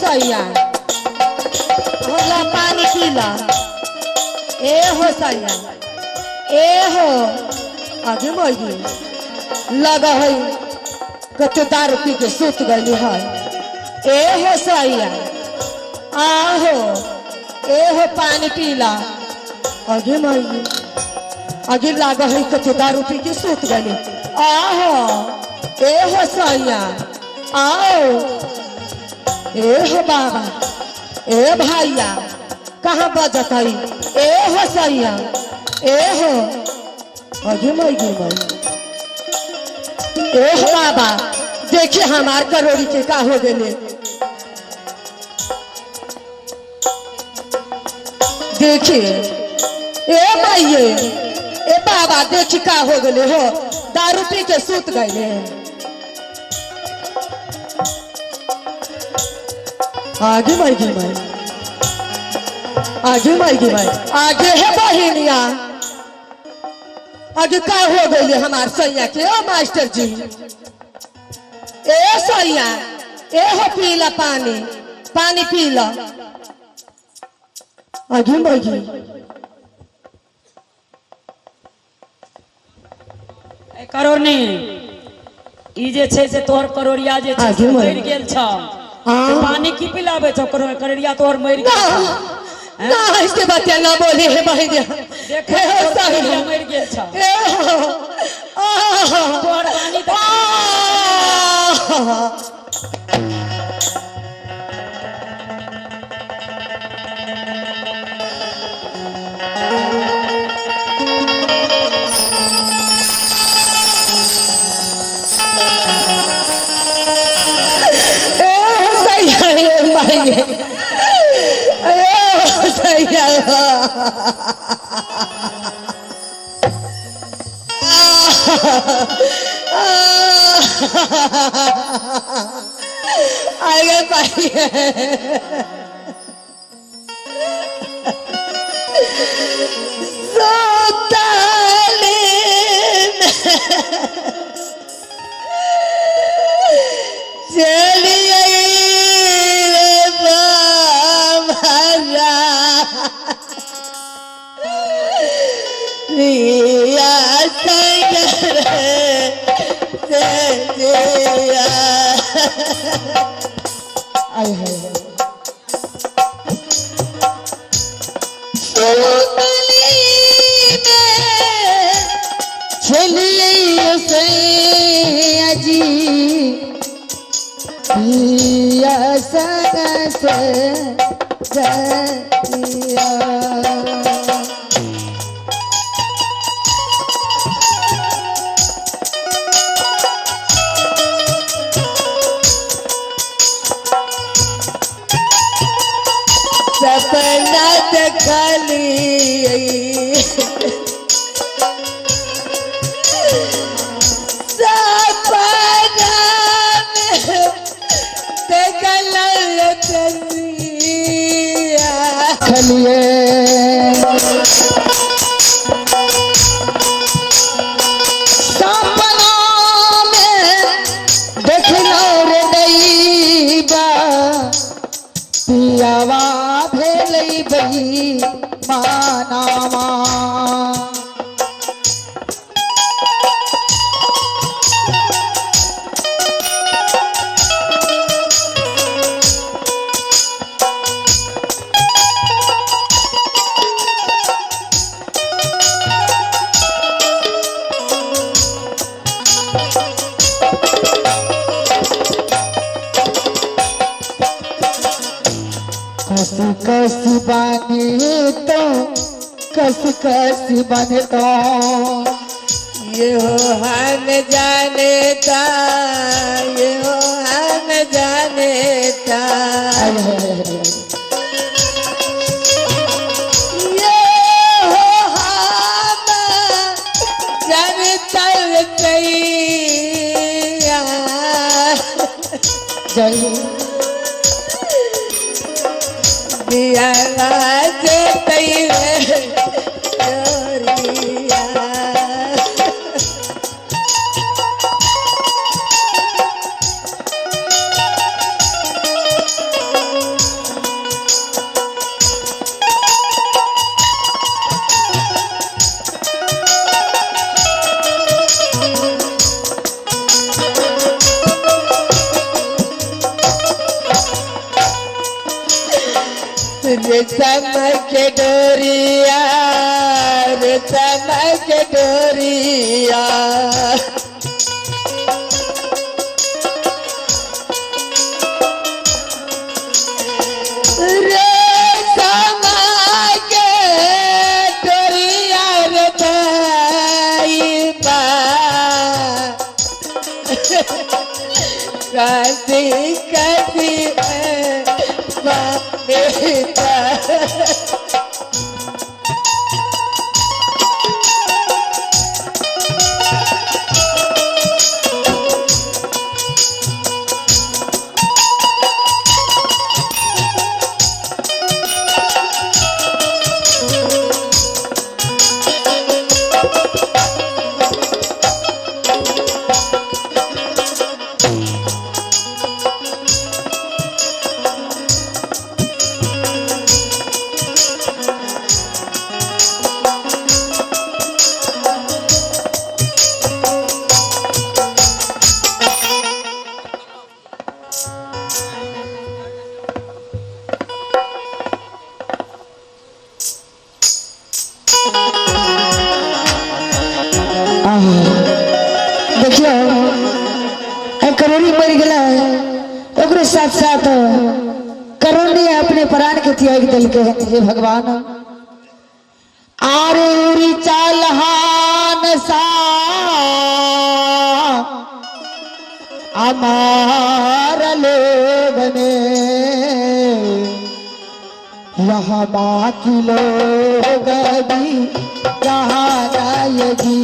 सैया, होला पानी पीला। ए हो सैया, ए हो आगे मई लगा है कते दारू पी के सुत गई है। ए हो सैया, आहो ए हो पानी पीला। आगे मई आगे लागा है कते दारू पी के सुत गई। आहो ए हो सैया, आओ ए हो बाबा, ए भैया कहाँ बजत है? ए हो सैया, ए हो अगे मई गे मई। ए हो बाबा, देखिए हमार करोड़ी के का हो गेले। देखिए ए माइये, ए बाबा देखी का हो गेले हो, दारू पी के सुत गए। आगे माई गे माई, आगे माई गे माई, आगे है बहिनिया, आगे का हो गई हमार सैया के। ओ मास्टर जी, ए सैया, ए हो पीला पानी, पानी पीला। आगे माई गे। ए करोनी, ई जे छै से तोहर करोड़िया जे छै से आगे मरि गेल छौ। हाँ। पानी की पिलाबै छौ? करोड़िया तोहर मरि ना गेल छौ। ना, ऐसे बात ना बोले है बहिनिया। देख, ए हो तोहर करोड़िया सैया, मरि गेल छौ। ए हो, आह, तोहर पानी तऽ आह। ए सैया, ए माइये, ए सैया, आगे पाइए। सोताले चलिए रे बाबा, रिया संग रे जिया। आय हाय हाय। सुतली में छलिए सैया जी, पिया संग से जइया। सपना देखली सपना में देखल तसिया। खलिए सपना में देखलो रे दैबा, पियावा भेलै बई मानावा। कस कस बने तो, कस कस बने तो, ये हो हम जाने ता, ये हो हम जाने ता, ये हो हम जानता सैया। जय दिया से तैरे चोरिया। रे चमक डोरिया, रे चमक डोरिया। रे चमक डोरिया रे दैबा, कसी कसी बाबेता। देखियो, करोड़ी मर गया, ओकरे साथ साथ करोड़ी अपने प्राण के त्याग दिलके हन। हे भगवान, आरे उरी चालहान सा अमार लोग ने, यहाँ बाकी लोग भी यहाँ जी।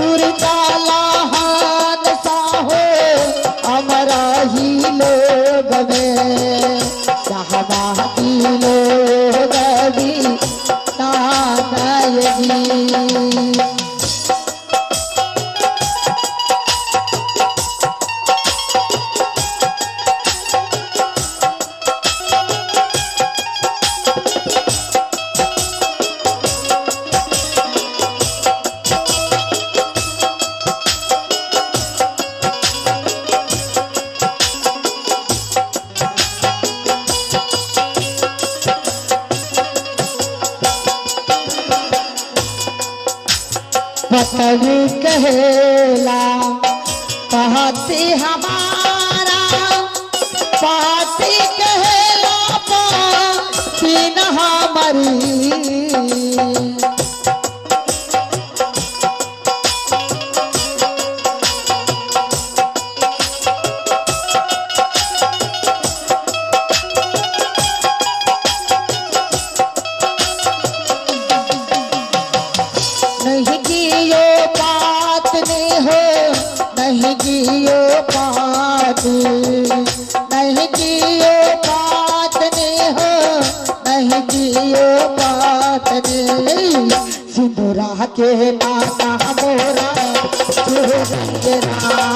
उर चालहान सा हो अमरा ही लोग में, यहाँ बाकी लोग भी नारायण जी। पतन कहेला पहाती हमारा, पाती कहेला पाती न हमारी। नहीं जियो पात नहीं हो, नहीं जियो पात, नहीं जियो पात नहीं हो, नहीं जियो पात नहीं। सिंदूरा के नाता मोरा के नाम।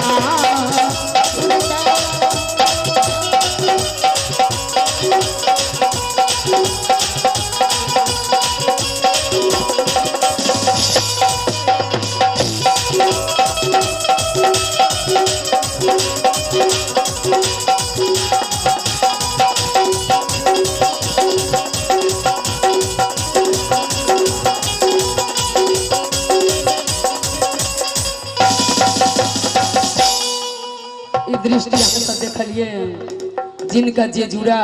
ई दृष्टि अहाँ सब देखलिए, जिनका जे जुड़ा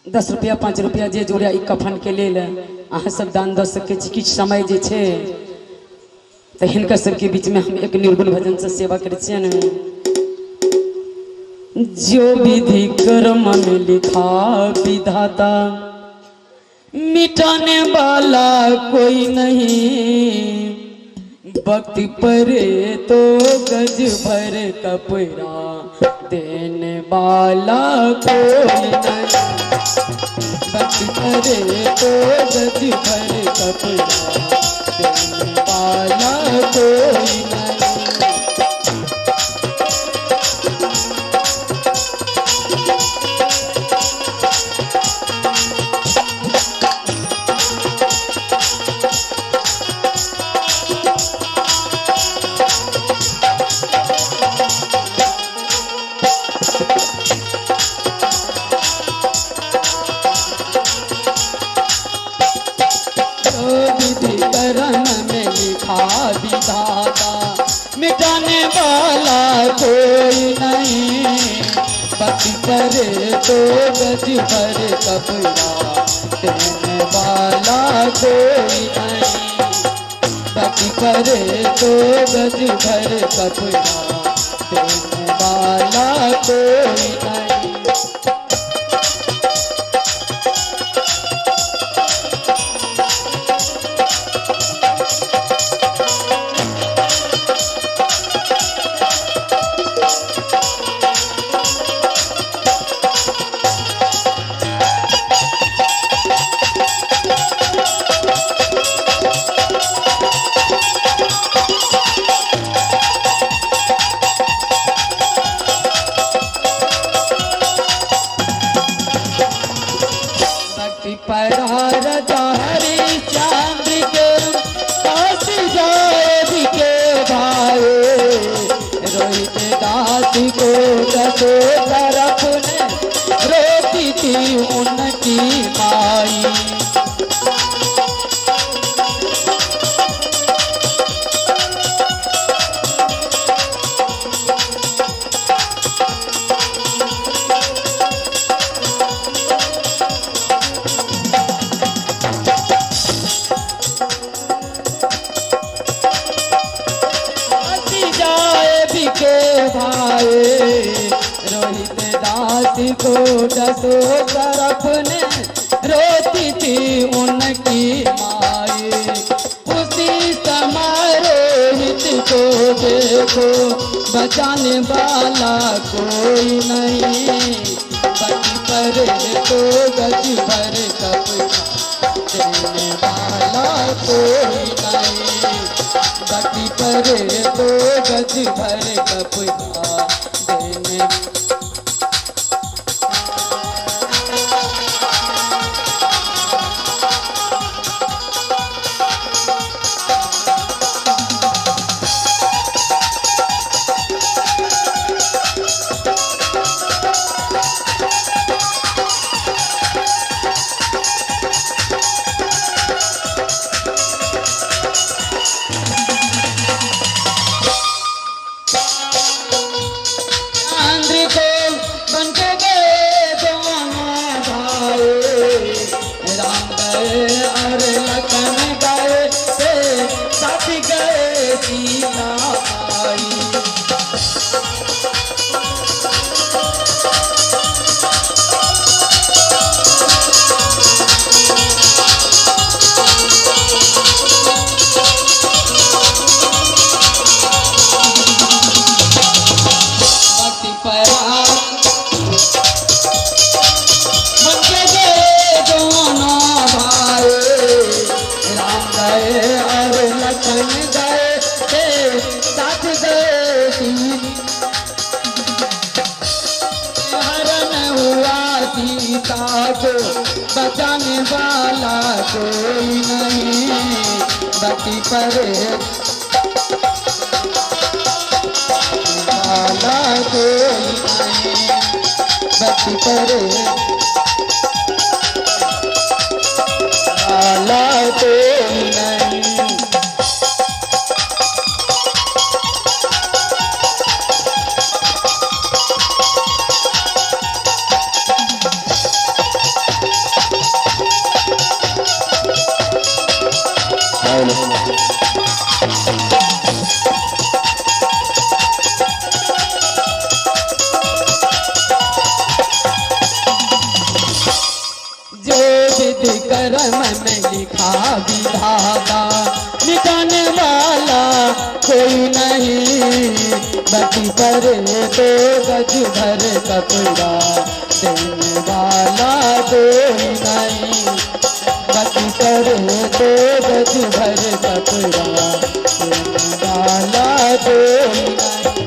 10 रुपया 5 रुपया जे जुड़ा ई कफन के लेल अहाँ सब दान दऽ सकै छी। किछु समय जे छै तऽ हिनकर सबके बीच में हम एक निर्गुण भजन से सेवा करै छियनि। जो विधि कर्म में लिखा विधाता, मिटाने वाला कोई नहीं। वक्त परे तो गज भर कपड़ा देने वाला कोई नहीं। वक्त परे तो गज भर कपड़ा देने वाला कोई नहीं। पति परे तो गज भर कपड़ा देने वाला कोई नहीं। पति परे तो गज भर कपड़ा देने वाला कोई नहीं। भक्ति परार हरी चांद के पास जाए के भाई, रोहित दास को दसो तरफ ने रोती थी उनकी माई। जाए बिके भाई, रोहित दास को दसो तरफ ने रोती थी उनकी माई। उसी समय रोहित को देखो बचाने वाला कोई नहीं। पति पर तो गज भर कपड़ा देने वाला कोई नहीं। पति पर तो गज भर कपड़ा देने। आंध्र को बन के गए दोनों भाई, राम गए और लखन गए से साथ गए सीता आई। भक्ति परा बन के गए दोनों भाई, राम गए और लखन गए से साथ गए सीता। हरण हुआ सीता को बचाने वाला कोई नहीं। भक्ति पर वाला कोई नहीं। भक्ति पर वाला कोई नहीं। जो विधि कर्म में लिखा विधाता मिटाने वाला कोई नहीं। बची पर तो गज भर कपड़ा देने वाला कोई नहीं। बची पर तो गज भर कपड़ा देने वाला कोई नहीं।